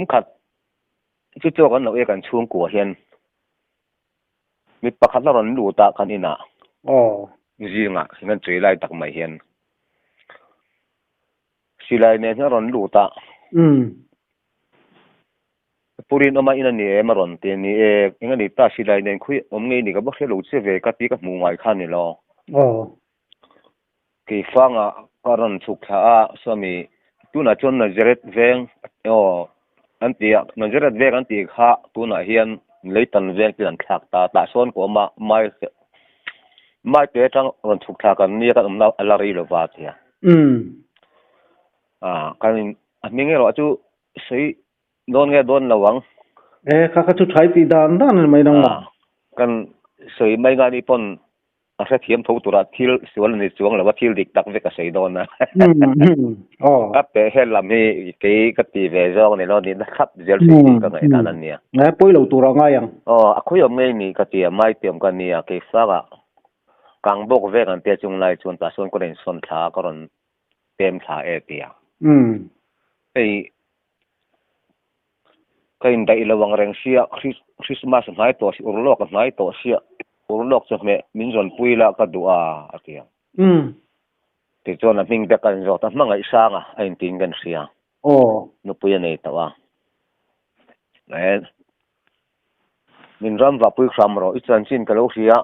Tum khat chu chaw kan lo e kan chhungkua hian mi pakhat a rawn lut a kan inah zingah kan chei lai tak mai hian silai nen hian a rawn lut a. Pu Rinawma in a ni em a rawn ti a ni e, eng a ni ta silai nen khawi awm ngei ni ka va hre lo che ve ka ti ka hmuh ngai kha a ni lo. Keifanga ka rawn chhuk thla a, sawmi tunah chuan Nazareth veng aw an ti a, Nazareth veng an tih kha tunah hian Leitan veng te an thlak ta, tah sawn ka awm a, mai mai te atang rawn chhuk thla kan nia kan awmna a la rei lova a ti a. Kan in a hming erawh chu sawi dawn nge dawn lo ang. E kha kha chu thai tih dan dan a ni mai dang lo. Kan sawi mai ngai ni pawn A hrethiam tho tura thil sual a ni chuang lo a, thil dik tak vek a sawi dawn a. A peh hel lam hi kei ka ti ve zawng a ni lo, nihna thlap zel hrih tih ka ngaihdan a nia. E pawi lo tur a ngai ang. Aw, a khawiawm ngei ni ka ti a, mai tiam ka nia, kei fangah kang bawk vek an tia chung lai chuan tah sawn ka rawn insawn thla a, ka rawn pem thla e tia. Hei Ka indaih lo ang reng sia, Christmas a hnai tawh si, urlawk a hnai tawh sia, urlawk chawhmeh min zawn pui la ka duh a, a ti a. Tichuan a hming te kan zawt a, hmangaih hrang a, a intiin kan hria. Nupui a nei tawh a. Min ram vahpui hram rawh, i chanchin ka lo hria.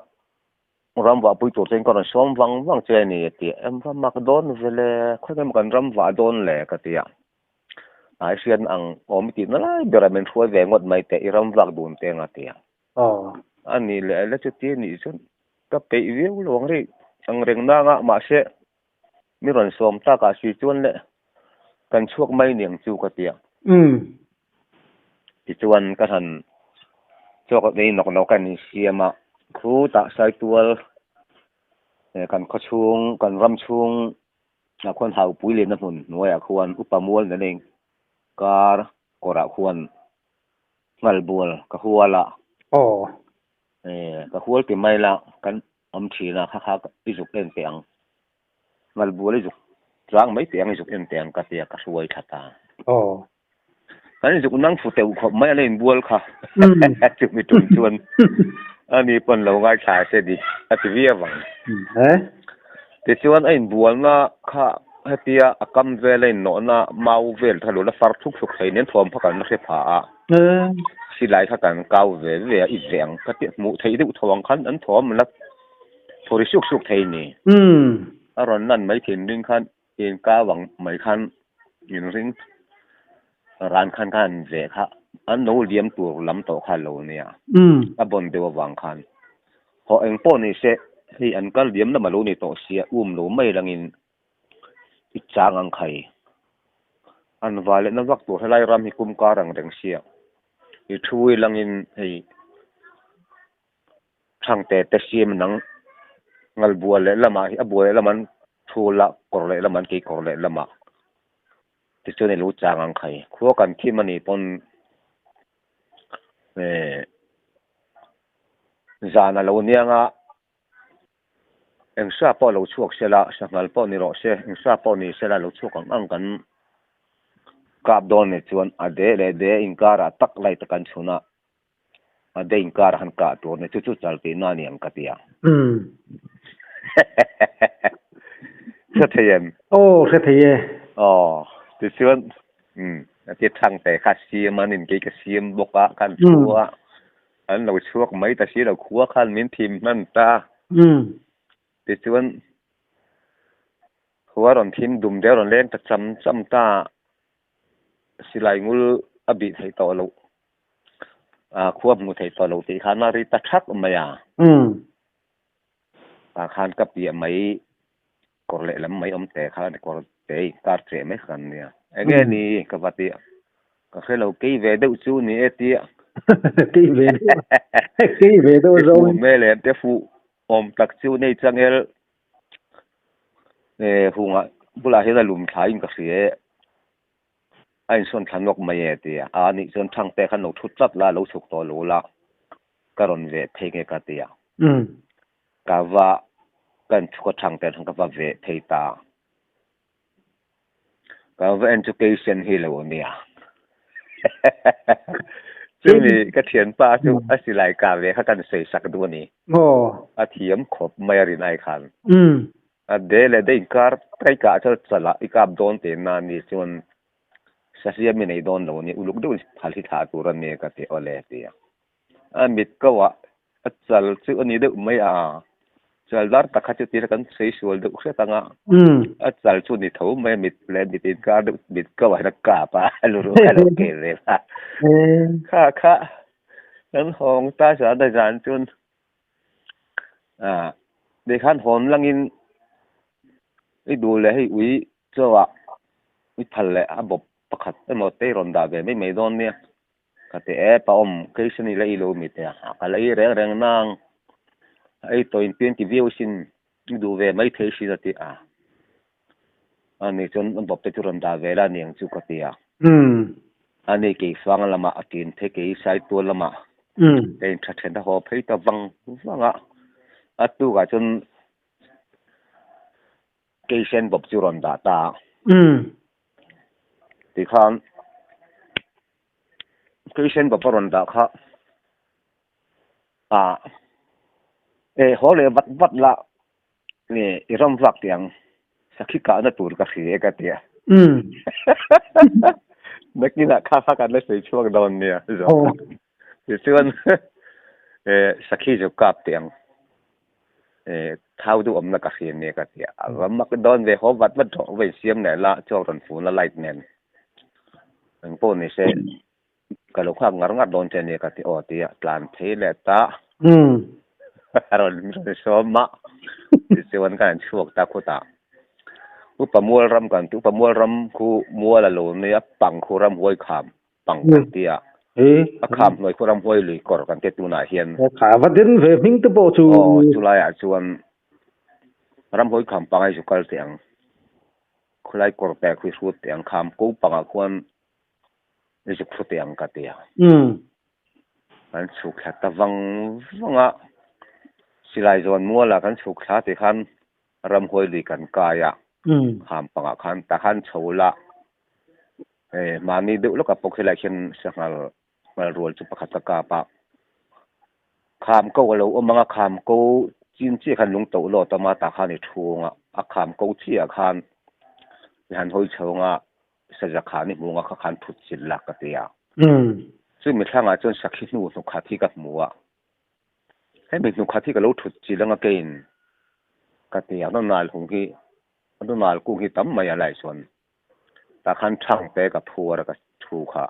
Ram vah pui tur chuan ka rawn sawm vang vang che a ni a ti a, em va mak dawn vele, khawi emaw kan ram vah dawn le ka ti a, ai hriat ang awm i tihna lai berah min hruai ve ngawt mai teh i ram vak dun te ang a ti a, a nih leh la chuti a nih chuan ka peih viau lo ang rih ang reng nang a, mahse mi rawn sawm takah si chuan le kan chhuak mai ni ang chu ka ti a, Tichuan ka han chawk nei nawk nawk a ni siam a, khutah Saitual kan khaw chhung kan ram chhung ah khuan Haupui lehna hmun hnuaiah khuan upa mual nen a inkar kawrah khuan Nghalbual ka hual a, ka hual ti mai la kan awm thin a kha kha i zuk en teh ang. Nghalbual i zuk tlang mai teh ang i zuk en teh ang ka tia ka hruai thla ta. Kan zuk nang fu teuh khawp mai a la inbual kha. Chumi tum chuan ani pawn lo ngaithla se di a ti viau ang. Tichuan a inbualna kha hetia a kam vel a innawhna mau vel kha lo la far thuk thuk thei nen thuam kha kan la hre pha a. Silai kha kan kau ve ve a i ve ang ka ti hmuh theih deuh tho ang khan an thuam la thaw ri suk suk thei ni. A rawn lan mai thinrim khan Inkau ang mai khan inring ran khan khan an veh kha an lo liam tur lam tawh kha lo nia. A bawn deuh avang khan haw eng pawh ni se hei an kal liam lam a lo ni tawh sia um lo mai langin i chang ang khai. An va lehna vak tur helai ram hi kum kar ang reng sia i thu i langin hei Thangte te siam nang ngal bual leh lamah hi a bual leh lam an thu la kawr leh lam an kei kawr leh lamah tichuan i lo chang ang khai khua kan thim a nih pawn eh zan a lo niang a engsa pawh lo chhuak se la sanghal pawh ni rawh se engsa pawh ni se la lo chhuak ang ang kan kap dawn nih chuan a de leh de inkarah tak light a kan chhun a. A de inkar han kah tur ni chu chu chal tih na ni ang ka ti a. Hre thei em? Aw, hre thei e. Aw, tichuan umm a ti thang te kha siam an in kei ka siam bawk a, khan thu a, an lo chhuak mai ta si lo khua khan min thim hman ta. Tichuan khua rawn thim dum deuh rawn leng ta cham cham ta, silai ngul a bih theih tawh loh. A khua hmuh theih tawh lo tih khan a ri ta thak mai a. Tah khan ka piah mai kawr lehlam mai awm teh kha kawr te kar cheh mai kha kan nia. Enge ni ka va ti a, ka hre lo kei ve deuh chu ni e tia. Kei ve deuh kei ve deuh zawng. Fuh hmel em te fuh awm tak chu nei changel hungah bulah hian a lum thla in ka hria e. A insawn thla nawk mai e ti a, a nih chuan Thangte khan lo thut tlat la, lo chhuk tawh lo la, ka rawn veh phei nge ka ti a. Ka va ka inchhuk a Thangte khan ka va veh phei ta a. Ka va en chu Keisen hi lo nia. Chumi ka thianpa chu a silai kah ve kha kan sawi sak duh a ni. A thiam khawp mai a rin ai khan. A de leh de inkar kai kah chu chalah i kap dawn teh na ni chuan sahliam i nei dawn lo a ni. Uluk deuhin phal hi thlah tur a ni ka ti awle a ti a. A mit ko ah a chal chu a ni deuh mai a, chal dar tak kha chu tira kan sawi sual deuh hret ang a, a chal chu ni tho mai a mit leh mit inkar deuh mit ko ah hian a kap a, a lu ruh kha a lo kel ve a. Kha kha kan hawng ta zan a zan chuan ah tikhan hawn langin i duh leh hei ui chaw ah i phal leh a bawp pakhat emaw te i rawn dah ve mai mai dawn nia. Ka ti e, pa awm, kei sani la ei lo mi te a, ka la ei reng reng nang, a ei tawh in pian ti viau sin, i duh ve mai thei sin a ti a, ani chuan a bawp te chu rawn dah ve la aniang chu ka ti a, ani kei fang lamah a tin phei kei saitual lamah ka in tha then a haw phei ta vang vang a, a tukah chuan kei sen bawp chu rawn dah ta a, tikhan. Christian bawp a rawn dah kha ah e haw leh vat vat la nge i ram vak tih ang sakhi kahna tur ka hria e ka ti a nakinah kha kha kan la sawi chhuak dawn nia zawk tichuan e sakhi zu kap tih ang e thau duh awmna ka hria nia ka ti a a va mak dawn ve haw vat vat rawh va insiam leh la chuak rawn fun a light nen. Eng pawh ni se ka lo nghak ngar ngar dawn che ania ka ti aw tia tlan phei leh ta a rawn rawn sawm a tichuan ka han chhuak ta khutah upa mual ram kan ti upa mual ram khu mual a lo nia pang khu ramhuai kham pang kan ti a a kham hnuai khu ramhuai lui kawr kan ti tunah hian Kha va den ve hming te pawh chu aw chulaiah chuan ramhuai kham pangai zu kal teh ang. Khawlai kawr pek hi hrut teh ang kham ko pangah khuan zuk hru teh ang ka ti a. Kan chhuk thla ta vang vang a, silai zawn mualah kan chhuk thla tih khan ramhuai lui kan kai a, kham pangah khan tah khan chho la mahni deuh lawkah pawh khilai khian sanghal Hmal rual chu pakhat ka kap a, kham ko a lo awm ang a, kham ko chin chiah khan lung toh lawt awm a, tah khan i thung a, a kham ko chiah khan i han hawi chho ang a, saza khan i hmu ang a, kha khan thut chilh la ka ti a. Chumi thlangah chuan sakhi hnu hnukhat hi ka hmu a, hemi hnukhat hi ka lo thut chilh ang a keiin ka ti a, a nal hung hi, a nal kung hi tam mai a lai chuan tah khan thang te ka phuar a ka thu kha.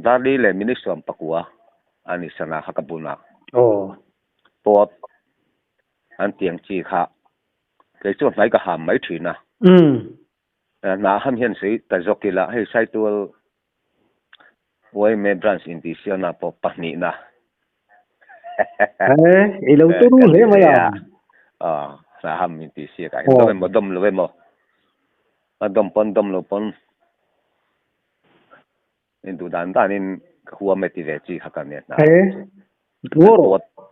Darli leh minute 14 a ni sana kha ka bun a. Pawt an tiang chi kha kei chuan hnai ka ham mai thin a. Hnah ham hian sawi ta zawk ila hei Saitual yma branch intihsiamna pawh pahnihna I lo turu hle mai a. Hnah ham intihsiak ah hian dawm emaw dawm lo emaw a dawm pawn dawm lo pawn In duh dan danin ka huam e ti ve chi kha ka nia hna. He Ngawr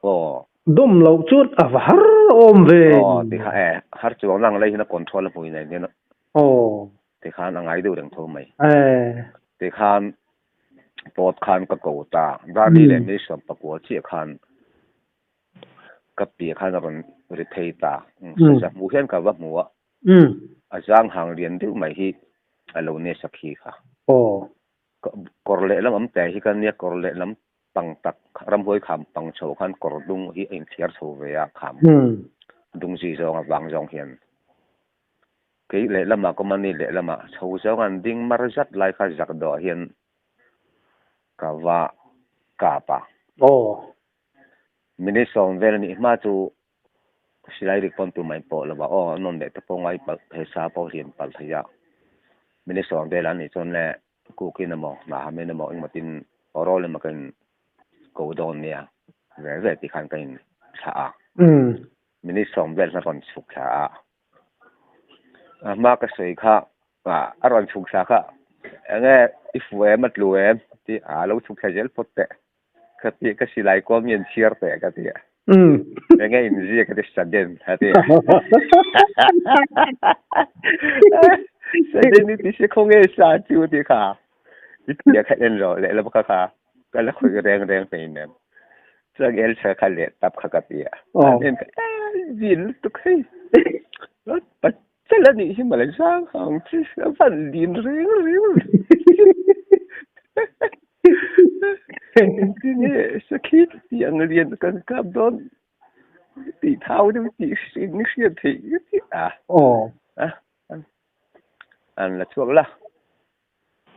aw. Dawm loh chuan a va har awm ve. Aw ti kha e har chuang lang lei hian a control a hmui nei nia. Aw. Ti khan a ngai deuh reng tho mai. E. Ti khan pawt khan ka ko ta. Darli leh mi 14 chiah khan ka piah khan a rawn ri phei ta. Sasa hmuh hian ka va hmu a. A zang hang lian deuh mai hi a lo nia sakhi kha. Kawr lehlam awm teh hi ka nia kawr lehlam pang tak ramhuai kham pang chho khan kawr dung hi a inthliar chho ve a kham dung zui zawng a vang zawng hian kei lehlamah ka awm a ni lehlamah chho zawng an ding mar zat lai kha zak dawh hian ka va kap a. Minute 10 vel a nih hma chu Silai rik pawn tumah in pawh lo va, aw an rawn leh te pawh ngai palh thei sa pawh hliam palh thei a, minute 10 vel an nih chuan le kukin emaw hnahhamin emaw engemaw tin aw rawl emaw ka in ko dawn nia ve ve tih khan ka in thlah a, minute 10 vel khan rawn chhuk thla a, a hma ka sawi kha a rawn chhuk thla kha enge i fuh em a tlu em tih a lo chhuk thla zel phawt teh. Ka ti ka silai kual mi an chhiar teh ka ti a. Enge in zia ka ti sudden a ti a. Sudden i ti se khaw nge sa chu ti kha. I kha en rawh lehlam kha kha ka la khawih reng reng hleinem. Chuan Elsa kha leh tap kha ka ti a. An en kha zin lutuk hei. Pachal a nih hi mawle zang ang chi a van lin reng reng. Engtin nge sakhi ti ang lian kan kap dawn tih thau deuh tih hring hriat theih ka ti a. An la chhuak la.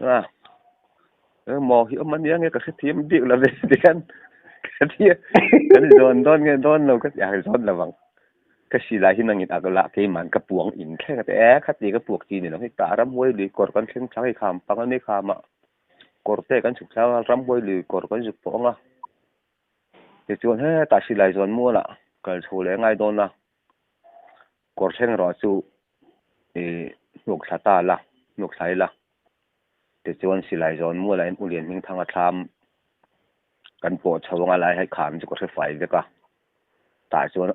A maw hi awm ania nge ka hrethiam bik lo ve ti khan ka ti a kan zawn dawn nge dawn lo ka ti a zawn lo vang ka silai hi nangin ak lah keiman ka puang in thleng a ti e khati ka puak chi ni lo hei tah ramhuai lui kawr kan thleng thlak hei kham pang ani khamah kawr te kan chhuk thlak a ramhuai lui kawr kan zuk pawh ang a tichuan hetah silai zawn mualah kal chho leh a ngai dawn a. Kawr thleng erawh chu ih hnuk thla ta la, hnuk thla ila. Tichuan silai zawn mualah hian U Lianhmingthanga thlam kan pawh chho anga lai hei kham chu ka hre fai vek a. Tah chuan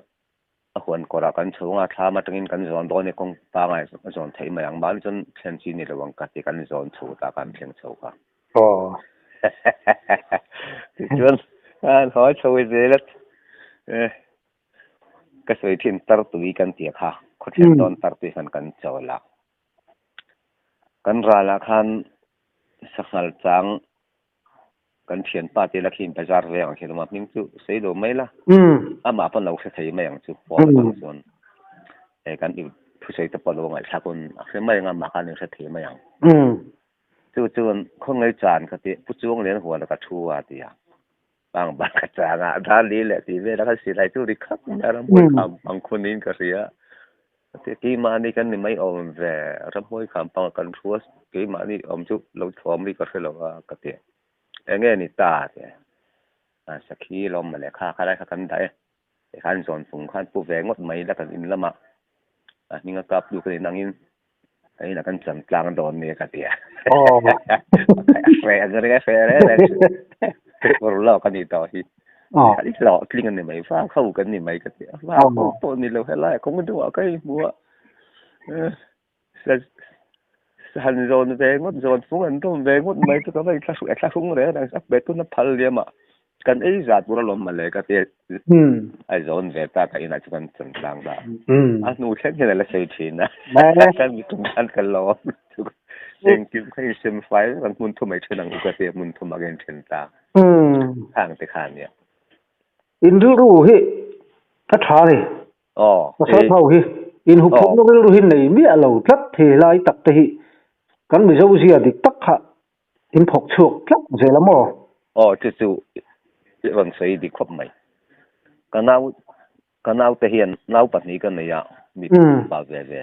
a huan kawrah kan chho anga thlam atangin kan zawn dawn e kawng pangai a zawn theih mai ang. Mahni chuan thlen chi ni lo ang ka ti kan zawn chho ta kan thleng chho kha. Aw. Tichuan an haw chho zel a. Ka sawi thin tar tui kan tih kha khawthlen dawn tar tui khan kan chawl a. Kan ralah khan sanghal chang kan thianpa te la khi bazar veng ang khian awm a, hming chu sawi lo mai la. Amah pawn lo hre thei mai ang chu phone atang chuan he kan thusawi te pawh lo ngaihthlak hun a hre mai ang a, amah khan a hre thei mai ang. Chu chuan khawngaih chan ka tih Pu Chuanglian huan a ka thu a ti a. Bang bang ka chang a, dar li leh tih vel a kha silai chu ri khap mai a, ramhuai kham pang khun in ka hria. Ti keimahni kan ni mai awm ve, ramhuai kham pang kan thu a, keimahni awm chu lo thawm ri ka hre lo a ka ti. Enge ni ta ti a, sakhi lawm mawle kha kha lai kha kan dah e, tikhan zawn fung khan pu ve ngawt mai la kan in lamah a hming a kap tu ka ni nangin Ka inah kan chan tlang dawn nia ka ti a. Hre ang ring a hre reng reng. Ur lawk a ni tawh hi. I hlawh tling a ni mai, va kho kan ni mai ka ti a. Va kho pawh ni lo helai kawng deuhah ka inhmu a. Han zawn ve ngawt, zawn fung an dawm ve ngawt mai chu ka va inthlahrung reng reng. A pe tuna phal liam a. Kan ei zat tur alawm mawle ka ti a zawn ve ta ka inah chu kan chan tlang ta. A hnu thleng hian a la sawi thin a. Kan mi tum khan ka lawm. Engkim kha insem fai vek ang hmun thum ai then ang u ka ti a hmun thum ah ka inthen ta. Khang te kha ania. In rilru hi a tha a ni. Pasal ho hi inhuphurhna rilru hi nei miah lo tlat thei lai tak te hi kan Mizo zia dik tak kha In thawk chhuak tlat zel a maw? Aw chu chu i rawn sawi dik khawp mai. Ka nau ka naute hian nau pahnih ka nei a, mi pa ve ve.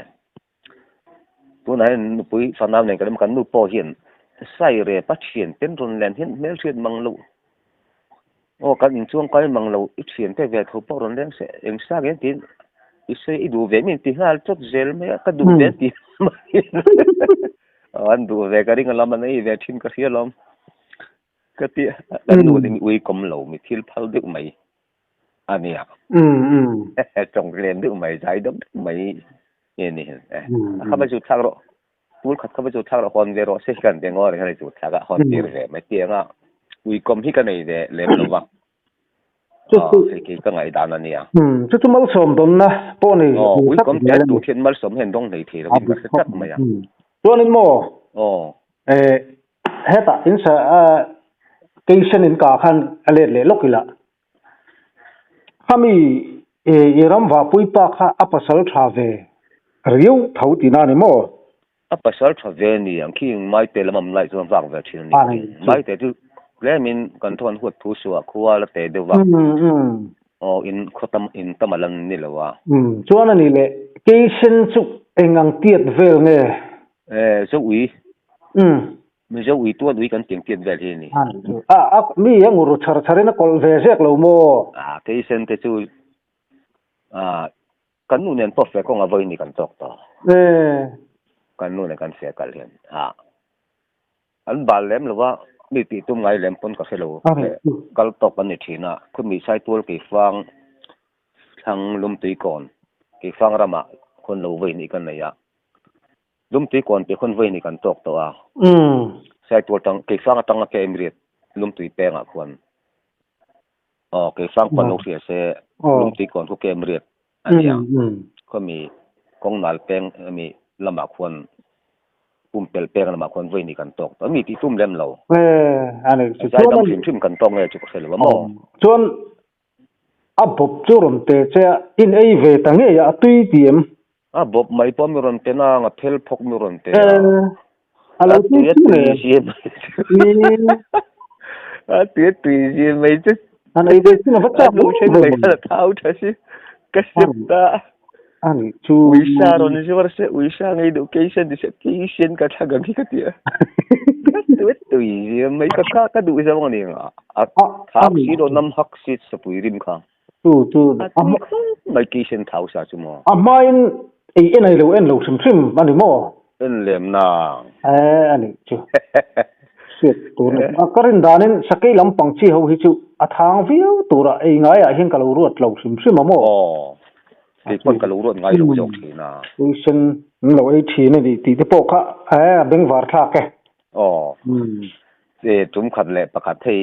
Tunah hian nupui fanau nen kan awm a, kan nu pawh hian Saire pa thian ten rawn len hian hmelhriat mang loh. Aw kan inchuang kai mang lo, i thiante ve tho pawh rawn leng se, eng sang em tiin i sawi i duh ve min ti nghal chawt zel mai a, ka duh ve ti mai an duh ve ka ring alawm an ei ve thin ka hria alawm ka ti kan nu in ui kawm lo mi thil phal deuh mai a nia tawng lem deuh mai zai deuh deuh mai nge ni a kha va chu thlak rawh. Tul khat kha va chu thlak rawh hawn ve rawh se kan ti ngaw reng a ni chu thlak a hawn tir ve mai tiang a uikawm hi ka nei ve lem lo va hei khi ka ngaihdan a nia. Chu chu malsawm dawnna pawh ni. Aw uikawm te tur hian malsawm hian dawng hlei thei lovin ka hre tlat mai a. Chuanin maw hetah in sa keisen in kah khan a let leh lawk ila Khami i ram vahpui pa kha a pasal tha ve riau tho tihna a ni maw? A pasal tha ve ni ang khi Maite lam am lai chuan vak ve thin a ni. Maite chu tlemin kan thawn huat thu suah khua la te deuh va. Aw in khaw tam in tam a lan ni lo a. Chuan a nih leh Keisen chu eng ang tiat vel nge? Zo ui. Mizo ui tual ui kan tiang tiat vel hi a ni. A, a, mi a ngur chhar chharin a kawlh ve zek lo maw? A, keisen te chu, a, kan nu nen pawh feh kawnga vawi ni kan tawk tawh. E. Kan nu nen kan feh kal hian, a, an bal lem lo va, mi tih tum ngai lem pawn ka hre lo. Kal tawk an ni thin a, khumi Saitual Keifang thlang Lumtuikawn, Keifang ramah khawn lo vawi ni kan nei a. Lumtui kawn tih hun vawi ni kan tawk tawh a. Saitual tang Keifang atanga KM riat Lumtui pengah khuan aw Keifang pawn lo hria se Lumtui kawn khu KM riat a nia khawmi kawngnal peng ami lamah khuan pumpelh peng lamah khuan vawi ni kan tawk tawh ami tih tum lem lo zaidam hrim hrim kan tawk nge chu ka hre lo a maw. Chuan a bawp chu rawn pe che a in ei ve ta ngei a a tui ti em? A bawp mai pawh mi rawn pe nang a phel phawk mi rawn pe a. A lo tui a tui zia mai chu. A tui a tui zia mai chu. An ei ve chin a va chak lo then mai khan a thau tha si. Ka sep ta. Ani chu. Uisa rawn zuar se uisa ngei duh keisen ti se keisen ka thla gang hi ka ti a. A tui a tui zia mai ka kha ka duh zawng a ni ang a. Thak si lo nam hak si sapui rim kha. Chu chu a tui khawp mai keisen thau sa chu maw. A hmain ei en ai lo en lo hrim hrim a ni maw? En lem nang. E a nih chu. Hriat tur ni. A ka rin danin sakei lampang chi ho hi chu a thang viau tura ei ngaiah hian ka lo ruat lo hrim hrim a maw? Aw. Kei pawn ka lo ruat ngai lo zawk thin a. Tuisen an lo ei thin a ni tih te pawh kha e a bengvar thlak e. Aw. E tum khat leh pakhat hei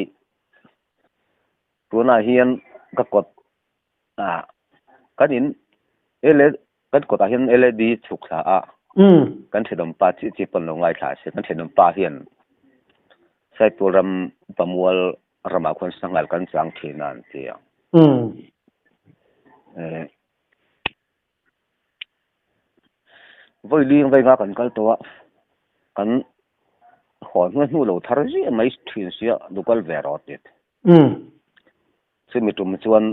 Tunah hian ka kawt ah kan in L kan kawtah hian LED chhuk thla a kan thenawm pa chiah chiah pawn lo ngaithla a si kan thenawm pa hian Saitual ram Pamual ramah khuan sanghal kan chang thin a an ti a. Vawi ling vawi nga kan kal tawh a, kan haw hnu hnu lo thar ziah mai thin sia lu kal ve rawh tih. Chumi tum chuan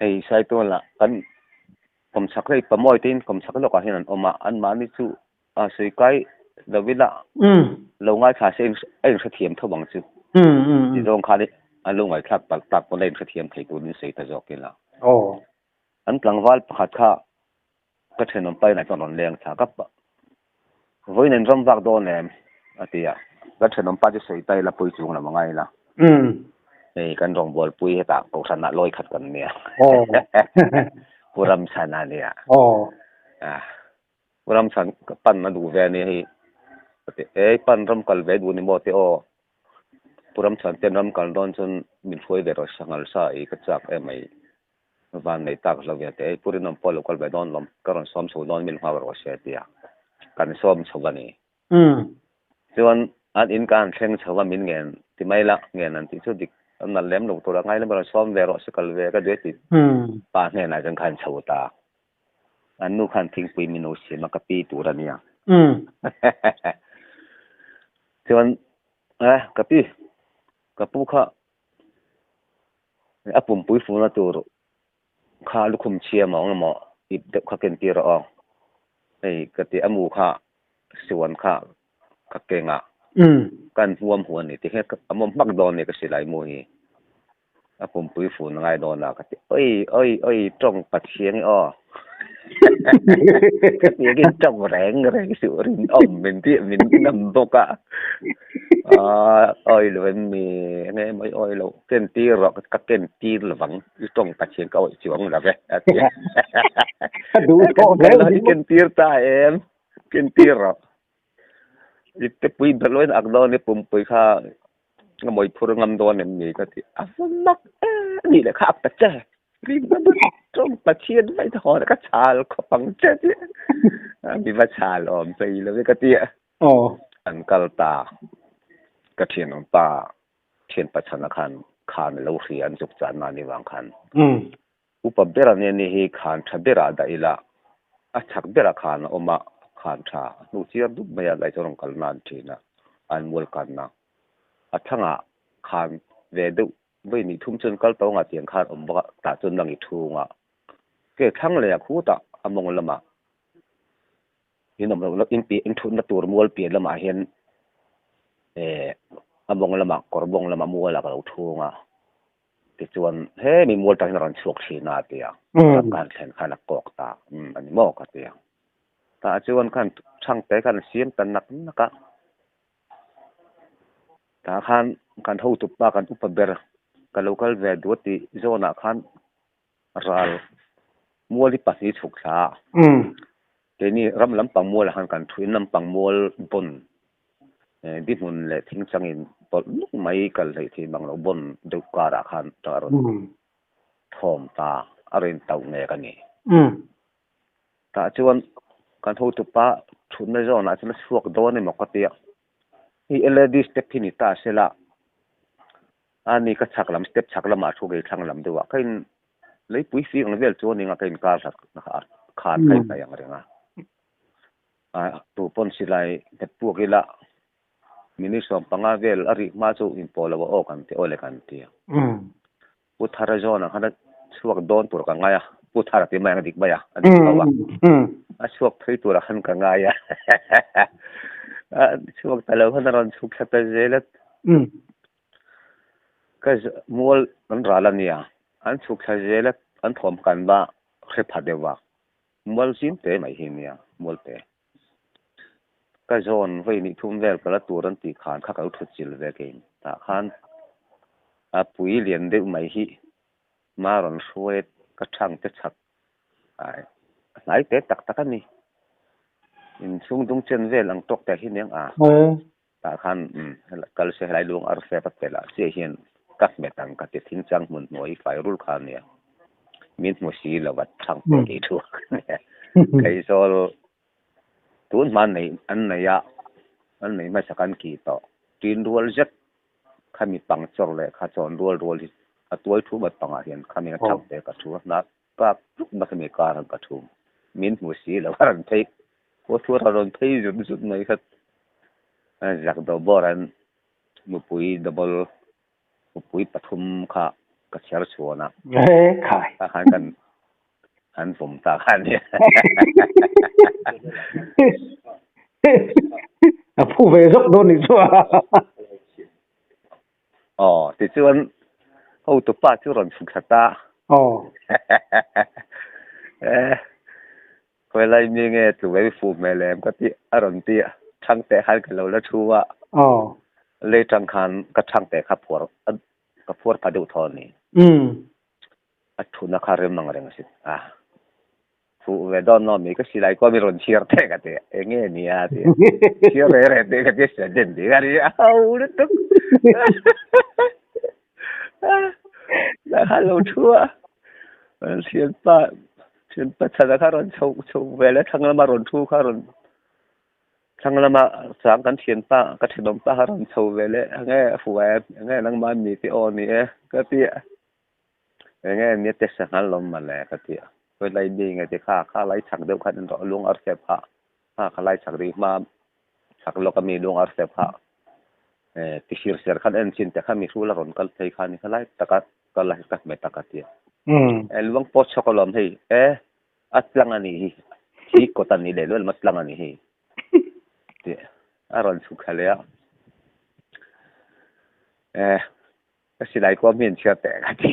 hei Saitual ah kan kawmchhak hei Pamawi te in kawmchhak lawkah hian an awm a, anmahni chu a sawi kai lo ila lo ngaithla se a inhrethiam tho ang chu. Ti zawng khan an lo ngaihthlak palh tak pawn a inhrethiam thei turin sawi ta zawk ila. An tlangval pakhat kha ka thenawm painah chuan rawn leng thla kap a, Vawiin an ram vak dawn em? a ti a, ka thenawm pa chu sawi ta ila pui chung lam a ngai ila. Hei kan rawngbawlpui hetah kohhranah lawi khat kan nia. Pu Ramchhana nia. Pu Ramchhan ka pan a duh ve a nia hei ka ti e pan ram kal ve duh ni maw te aw Pu Ramchhan ten ram kal dawn chuan min hruai ve rawh sanghal sa ei ka chak em mai van nei tak lo ve te ei Pu Rinawm pawh lo kal ve dawn lawm ka rawn sawm chho dawn min nghak rawh se a ti a kan sawm chho a ni chuan an in ka han thleng chho a min ngen ti mai la ngen an tih chu dik an nalh lem lo tur a ngai lem a rawn sawm ve rawh se kal ve ka duh e tih pa hnenah chuan ka han chho ta. An nu khan thingpui min lo siam a, ka pi tur a nia. Chuan eh ka pi, ka pu kha a pumpui funa tur kha lukhum chhia maw ang emaw ip deuh kha ken tir rawh aw. Hei ka ti a mu kha suan kha ka keng a, kan huam huan ni ti hian a mawm hmak dawn ni ka silai mu hi. A pumpui fun a ngai dawn a ka ti oi oi oi tawng Pathian i aw ka ti angin tawng reng reng suh rinawm min tih min ngam bawk a awi lo em mi enge maw i awi loh ken tir rawh ka ken tir lo vang i tawng Pathian ka awih chuang lo ve a ti a i ken tir ta em ken tir rawh i te pui ber loin ak dawn i pumpui kha Nga mawi phur ngam dawn em ni ka ti a va mak e ni leh kha a pa che ring na bawk tawng Pathian mai ta hawn ka chhal khawp ang che ti a mi va chhal awm phei lo e ka ti a an kal ta ka thianawm pa thian pachhana khan khan a lo hria an zuk chan na ni vang khan upa ber a nia ni hi khan tha berah dah ila a chak berah khan a awm a khan tha hnu chiar dup mai a lai chuan rawn kal nan thin a an mual kan na. A thangah khan ve deuh vawi nih thum chuan kal tawngah tiang khan awm bawk a, tah chuan lang i thung a. Ke thlang leh a khutah a mawng lamah in awm loh in piah in thutna tur mual piah lamah hian eh a mawng lamah kawr mawng lamah mualah ka lo thung a. Tichuan hemi mual tang hian a rawn chhuak thin a a ti a, ram ka han thlen khan a kawk ta a ni maw ka ti a. Tah chuan khan thangte khan a siam ta nak nak a. Tah khan kan hotu pa kan upa ber ka lo kal ve duh a tih zawnah khan ral mual hi pahnih chhuk thla a. Keini ram lampang mualah khan kan thu in lampang mual bawn. Di hmun leh thing changin pawlh nuk mai kal hleih thei mang lo bawn deuh karah khan a rawn thawm ta a rawn tauh nek a ni. Tah chuan kan hotupa thutna zawnah chuan a chhuak dawn emaw ka tia. Hei LED step hi ni ta sela a ni ka chhak lam step chhak lamah thu kei thlang lam deuhah ka in leipui fing ang vel chu a ni ang a ka inkar khan ka inhnaih ang reng a. Tu pawn silai nghet puak ila minute 15 vel a rih hma chu inpawh lo a aw kan ti aw le kan ti a. Pu Thara zawnah khan a chhuak dawn tur ka ngai a, Pu Thara ti mai ang a dik mai a, a dik tho a. A chhuak phei turah khan ka ngai a, a chhuak ta lo khan a rawn chhuk thla ta zel a. Ka mual an ral a nia, an chhuk thla zel a, an thawm kan va hre pha deuh a. Mual zim te mai hi nia, mual te. Ka zawn vawi nih thum vel ka la tur an tih khan kha ka lo thut chil ve kein. Tah khan a pui lian deuh mai hi ma rawn hruai ka thang te chhak ai hnai te tak tak a ni. Inchhung dung chen vel ang tawk te hi aniang a. Tah khan kal se helai lung ar fep a pelh ah chiah hian ka hmet ang ka ti thing chang hmun hnuai fai rul kha ania. Min hmu si lo a thang pek ei thu Keizawl tun hma nei an nei a an nei hmasa kan ki tawh. Tin rual zet khami pang chawr leh kha chawn rual rual hi a tuai thu mat pangah hian khami a thang pek a thu a hna Kap tluk na khami kar ang ka thu. Min hmu si lo a rawn phei haw thu a rawn phei zut zut mai kha zak deuh bawr an mupui double mupui pathum kha ka chhiar chhuan a. Tah khan kan an vawm ta kha a nia. A phu ve zawk dawn nih chu a. Aw, tichuan hotupa chu rawn chhuk thla ta. Aw. Eh, khawi lai mi nge tlu ve fuh hmel em ka ti a rawn ti a, thang teh khan ka lo la thu a. Aw. Lei tang khan ka thang teh kha phuar ka phuar pha deuh thaw a ni. A thuna kha rem ang reng a si a. Fuh ve dawn lo mi ka silai kuam i rawn chhiar thei ka ti eng nge nia ti chhiar reh reh teh ka ti seden ti ka ri a ho lutuk la kha lo thu a thianpa thianpa chhana kha rawn chho chho ve le thlang lama rawn thu kha rawn thlang lama chang kan thianpa ka thenawmpa kha rawn chho ve le enge fuh em enge nangmah mi te aw ni e ka ti a. Enge nia te sanghal lawm mawle ka ti a, khawi lai mi nge ti kha kha lai chhak deuh khan an rawh lung ar sep kha kha kha lai chhak ding hma chhak lawk ami lung ar sep kha eh ti hir ser khan en chin te kha mi hrul a rawn kal phei kha ni kha lai taka kal a ka hmet a ka ti a, eh luang pawt chhawk alawm hei eh a tlang a nih hi thi kawt a nih leh luah lem a tlang a nih hi tih a rawn chhuk thla leh a eh. Ka silai kuam hi an chhiar teh ka ti.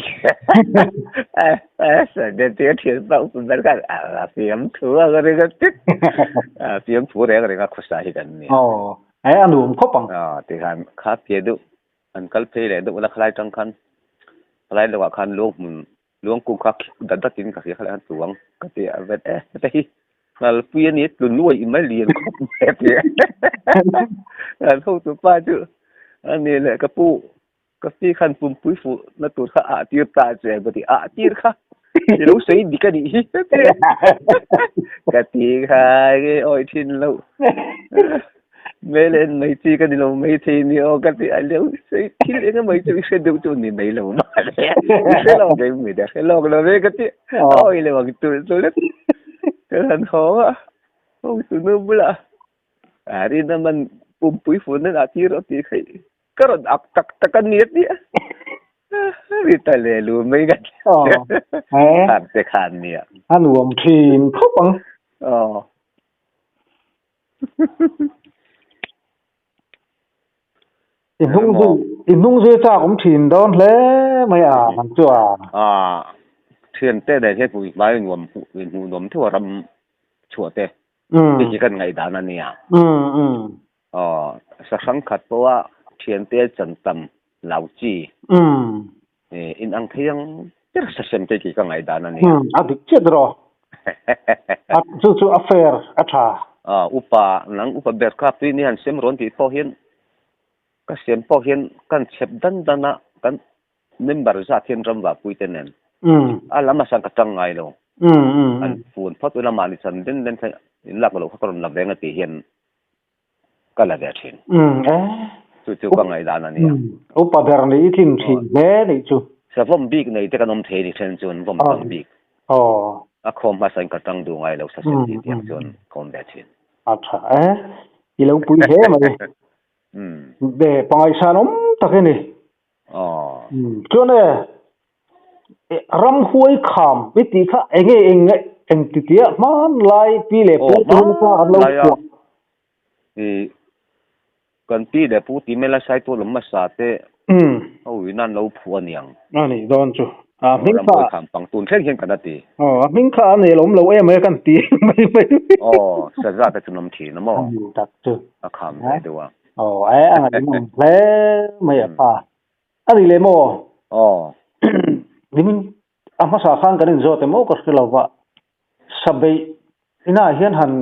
Sande te thian pa up ber khan a fiam thu a ka ring a tit. A fiam thu reng reng a khusa hi kan ni. Aw, ai a nuam khawp ang. Aw, ti khan kha pia deuh an kal phei leh deuh la khalai tang khan khalai lawkah khan luang hmun luang kung kha khik dat dat in ka hria khalai khan tluang ka ti a vet e heta hi ngalpui a ni tlu nuai mai lian khawp mai a ti a. An hotu pa chu a ni leh ka pu Ka fi khan pumpui fuh na tur kha ah tir ta che ka ti, ah tir kha i lo sawi dik a nih hi ka ti kha nge awi thin lo mele en mai chi ka ni lo mai thei ni aw ka ti a lo sawi thil eng emaw chu i hre deuh chu ni mai lo mah le i hre lo ve mi te hre lawk lo ve ka ti awi lo ang tul tul ka han haw a ho tu nu bulah a rin a man pumpui fuh na ah tir aw ti kha Ka rawn ak tak tak a ni a ti a. Ri ta le lu mai ka ti. Khan te khan nia. A nuam thin khawp ang. Aw. I hnung zui i hnung zui chak awm thin dawn hle mai a han chu a. A thian te nen hian hmuh hmai nuam hmuh nuam theuh a ram chhuah te. Hei hi kan ngaihdan a nia. Aw, sahrang khat pawha thiante chan tam lo chi. In ang thei ang ber sasem te tih ka ngaihdan a nia. A dik chiah rawh. A chu chu a fair a tha. Aw, upa nang upa ber kha tui ni han sem rawn tih pawh hian. Ka siam pawh hian kan chhep dan dan a, kan member zat hian ram vahpui te nen a lam a sang ka tang ngai lo. An fun phawt ula mahni chan den den kha in lak loh kha ka rawn la ve ang a tih hian ka la ve thin. Chu chu ka ngaihdan a nia. Upa ber nih i tlin thin hle nih chu. Savawm bik nei te kan awm thei ni then chuan vawm tang bik. A khawm hmasa in ka tang duh ngai lo sasen tih tiang chuan ka awm ve thin. A tha e. I lo pui hle mai. Be pangaihsan awm tak i ni. Chuan e, ramhuai kham i tih kha enge eng eng ti tia hmanlai pi leh pu te hun kha an lo chhuah. Kan pi leh pu ti mai la sai tu lawm hmasa te ho in an lo phuh a niang. A nih dawn chu. A hming kha. Ramhuai kham pang tun thleng hian kan a ti. Aw a hming kha a nel awm lo em mai kan ti mai mai. Aw saza te chu an awm thin a maw? A ni tak chu. A kham ve deuh a. Aw e a ngaihnawm hle mai a pa. A ni leh maw? Aw. Nimin a hmasa khan kan inzawt em aw ka hre lo va. Sabeih inah hian han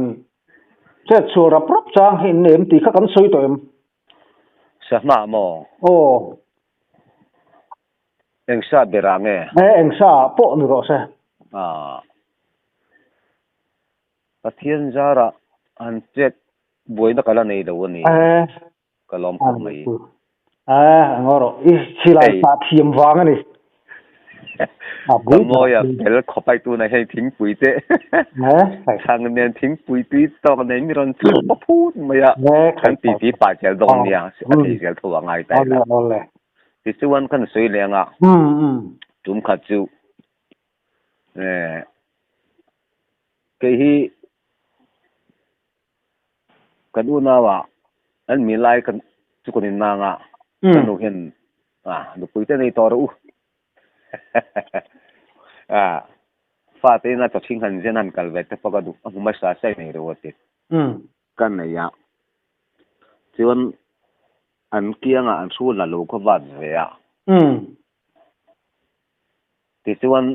chet chhuah rap rap chang hi in em tih kha kan sawi tawh em? Sahma maw? Aw. Eng sa ber ah nge? E, eng sa ah pawh ni rawh se. Ah. Pathian zarah han chet buaina ka la nei lo a ni. E. Ka lawm khawp mai. E, ngaw rawh. I silai sah thiam vang a ni. Ka mawi a fel khawp ai tunah hian thingpui te chhang nen thingpui tui tawk nen mi rawn chhuk pawp phut mai a. Kan titi pah zel dawn nia, a thei zel tho a ngai ta ila. Tichuan kan sawi leh anga tum khat chu kei hi kan unau ah an mi lai kan chu kan innang a ka nu hian nupui te nei tawh rawh u fate ina chawchhing han zen han kal ve te pawh ka duh a hmu hmasa sai nei rawh a ti ka nei a chuan An kiangah an hru la lo kha vat ve a. Tichuan,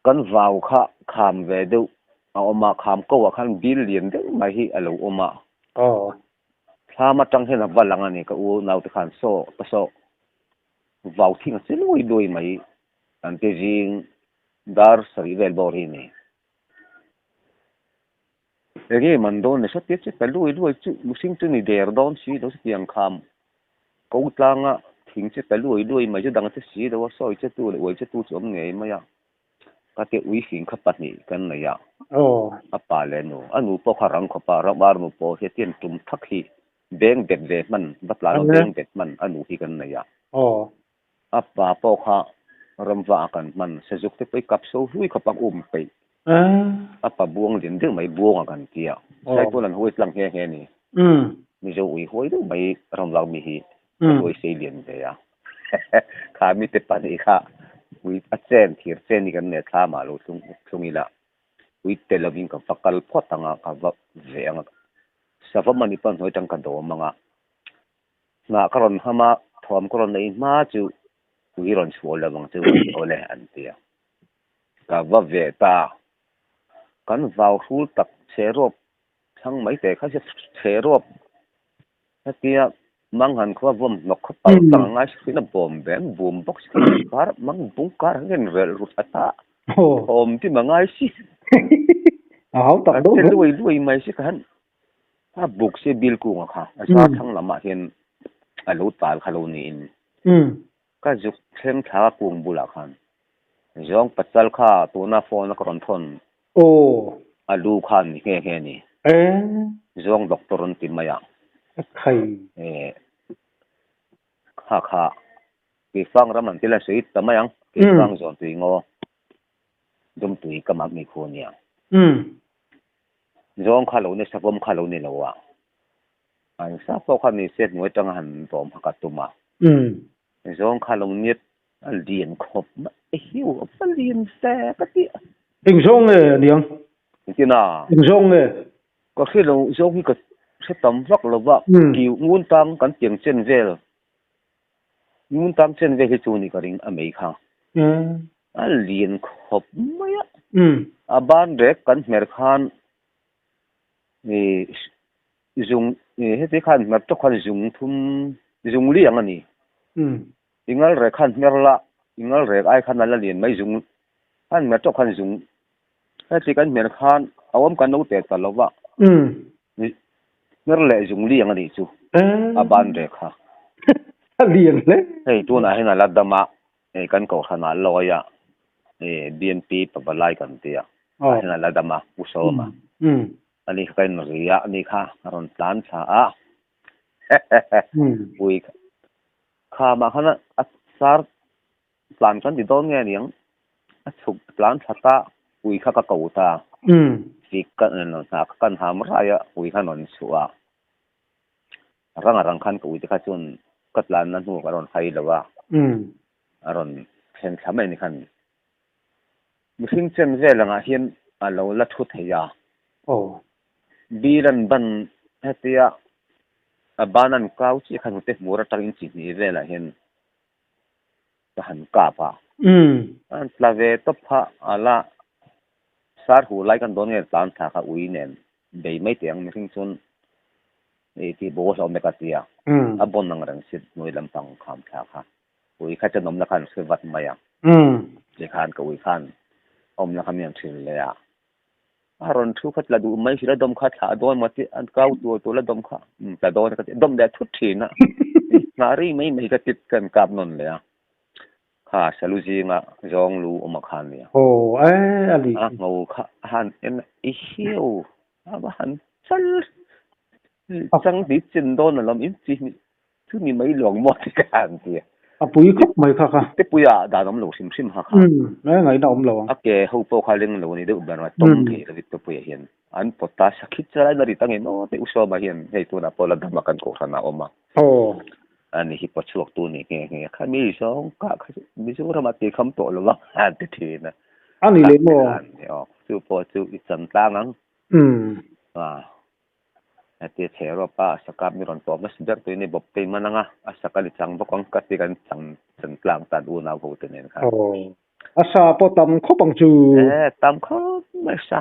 kan vau kha kham ve deuh a awm a, kham ko ah khan bil lian deuh mai hi a lo awm a. Thlam atang hian a va lang a ni, ka u naute khan saw ka saw vau thing a che luai luai mai an ti zing dar sarih vel bawr hi a ni. Enge man dawn le hre che ta luai luai chu mihring chu ni der dawn si lo chutiang kham ko tlanga thing che ta luai luai mai chu dang che si lo a sawi che tu leh uai che tu chu awm ngei mai a ka te ui fing kha pahnih kan nei a a pa leh nu a nu pawh kha rang khawp a ramar nu pawh hi tian tum thak hi beng bet ve hman va tlan a beng bet hman a nu hi kan nei a a pa pawh kha ramva a kan hman sazuk te pawh i kap so hlui khawp a um peih a pa buang lian deuh mai buang a kan tia saitual an huai tlang nghe nghe a ni mizo ui huai deuh mai ramvak mi hi a huai sei lian ve a kha mi te pahnih kha ui a chen thir chen hi kan nei thla mah lo thlung thlung ila ui tel lovin ka va kal phawt ang a ka va ve ang a sava mani pawh hnuai tang ka dawm ang a. Hnah ka rawn ham a, thawm ka rawn nei hma chu ui rawn chhuah lo ang chu an ti awle an ti a. Ka va ve ta. Kan vau hrul tak chhe rawp thlang mai teh kha chhe rawp hetia mang han khua vawm hnawk kha pal tlang a ngai si a bawm ve an bum bawk si kar mang bung kar ang hian relh rut a ta thawm dim a ngai si. A hau tak dawn hle. Luai luai mai si khan A buk si bil kunga kha a zar thlang lamah hian a lo tal kha lo niin ka zuk thleng thla a kung bulah khan zawng pasal kha tuna phone a ka rawn thawn a lu khan ni nghe nghe a ni. Zawng doctor an ti mai a. Kha kha Keifang ram an ti la sawi ta mai ang Keifang zawn tui ngaw dum tui ka mah mi khu a nia. Zawng kha lo ni, savawm kha lo ni lo a. An sa pawh kha ni se hnuai tanga han dawm kha ka tum a. Zawng kha lo niat a lian khawp mai a hiu a va lian fe ka ti a. Eng zawng nge a niang? Engtin a? Eng zawng nge? Ka hre lo, zawng hi ka hre tam vak lo va, kiu ngun tang kan tiang chen vel, ngun tang chen vel hi chu ni ka ring a mei kha. A lian khawp mai a. A ban rek kan hmer khan ih zung ih heti khan hmer tawk khan zung thum. Zung li ang a ni. I ngal rek khan hmer la, i ngal rek ai khan a la lian mai zung khan hmer tawk khan zung heti kan hmer khan a awm kan lo tet ta lo va. Hmer leh zung li ang a nih chu a ban rek kha. A lian hle. Hei tunah hian a la dam a, hei kan kohhran ah lawi a, hei BMP pavalai kan ti a, ah hian a la dam a, Pu Sawma. Ani kha ka inri a, ani kha a rawn tlan thla a. Ui khamah khan a sar tlan kan ti dawn nge aniang a chhuk tlan thla ta ui kha ka ko ta sik ka hna kha kan ham rai a ui kha rawn chhuah a rang a rang khan ka ui te kha chuan ka tlan na hnu ka rawn hai lo a a rawn thlen thla mai ni khan mihring chen vel angah hian a lo la thu thei a. Bil an ban hetia a ban an kau chiah khan hnute hmur atangin chi hnih velah hian ka han kap a. An tla ve tawp kha a la sar huh lai kan dawn nge tlan thla kha ui nen bei mai teh ang mihring chuan ei tih bo hlauh mek a tia a bawn ang reng si hnuai lampang kham thla kha ui kha chuan awmna khan hre vat mai a. Tikhan ka ui khan awmna kha mi an hrilh leh a. A rawn thu kha tla duh mai hrilh a dawm kha thlah dawn maw tih an kau tur tur la dawm kha tla dawn ka ti dawm leh thut thin a nghah rei mai mai ka tit kan kap nawn leh a kha salu zinga zawng lu awm a kha nia aw e a ni a ngo kha han en i hiu a va han chal chang ti chin dawn alawm in chi Chu ni mai luang maw ti ka han ti. A pui khawp mai kha kha. Te puia dan awm lo hrim hrim ha kha. Umm, ngai ngaihna awm lo ang. A ke ho pawh kha leng lo a ni deuh ber a, tawng thei lo te puia hian an pawt ta sakhi chalai na ri ta ngei maw te Usawma hian hei tunah pawh la dam a kan kohhran ah a awm a. Aw. A ni hi pawt chhuak tu ni nghe nghe kha mi zawng kah kha chu Mizoram ah ti kham tawh lo a han ti thin a. A ni leh maw? Aw, chu pawh chu i chan tlang ang. Umm. A. Heti chhe rawp a, a saka mi rawn tawp nasa ber tuin i bawp tei man ang a, a saka ni chang bawk ang ka ti kan chang chan tlang tan unau ho te nen khan. Aw, a sa pawh tam khawp ang chu. E, tam khawp mai sa.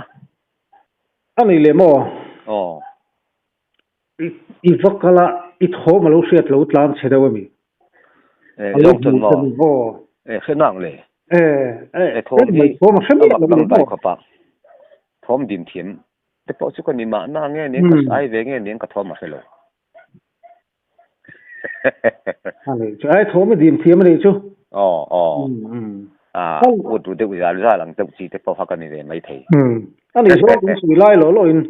A ni leh maw? Aw. I va kal a, i thawm a lo hriat lo tlan chhe deuh a mi? E, zawng chuan maw? Aw. E, hre nang le. E, e, thawm hi a mak dangdai khawp a, thawm din thiam Te pawh chu ka ni mahna nge nen ka sai ve nge nen ka thawm a hre lo. A nih chu, ai thawm a dim thiam a nih chu. Aw aw. A ut ru deuh zal zal ang deuh chi te pawh kha ka ni ve mai thei. A nih zawng kan sawi lai lo lo in.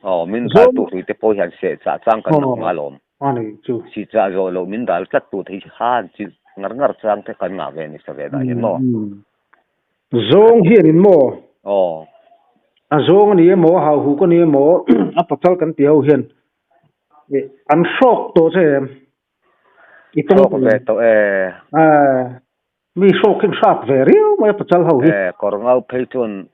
Aw min dal tu hrui te pawh hian seh chah chang kan nak nga lawm. A nih chu. Si chah zawh loh min dal tlat tu thei khan chi ngar ngar chang te kan ngah ve ni sa ve dah hian maw. Zawng hian in maw? Aw. A zawng a ni emaw, a hauhuk a ni emaw, a patal kan tih ho hian an hrawk tawh che em? I tawng Hrawk ve tawh e. Eh, mi hrawk hian hrat ve riau mai a patal ho hi. Eh, kawr ngau phei chuan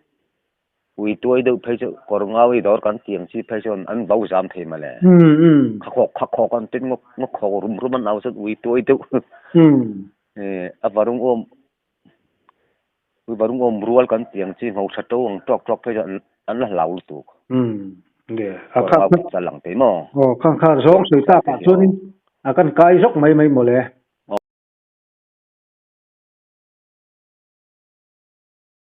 ui tuai deuh phei chu kawr ngau i dawr kan tih ang chi phei chuan an bo zam thei mawle. Umm. Kha khawk kha khawk an tin ngawk ngawk khawk rum rum an au chuan ui tuai deuh. Umm. Eh, a varung awm Ui varung awm rual kan tih ang chi ngho tha to ang tawk tawk phei chuan an la hlau lutuk. Umm nge a kha kha chal ang tei maw? Aw khang kha zawng sawi tak ah chuanin a kan kai zawk mai mai mawle.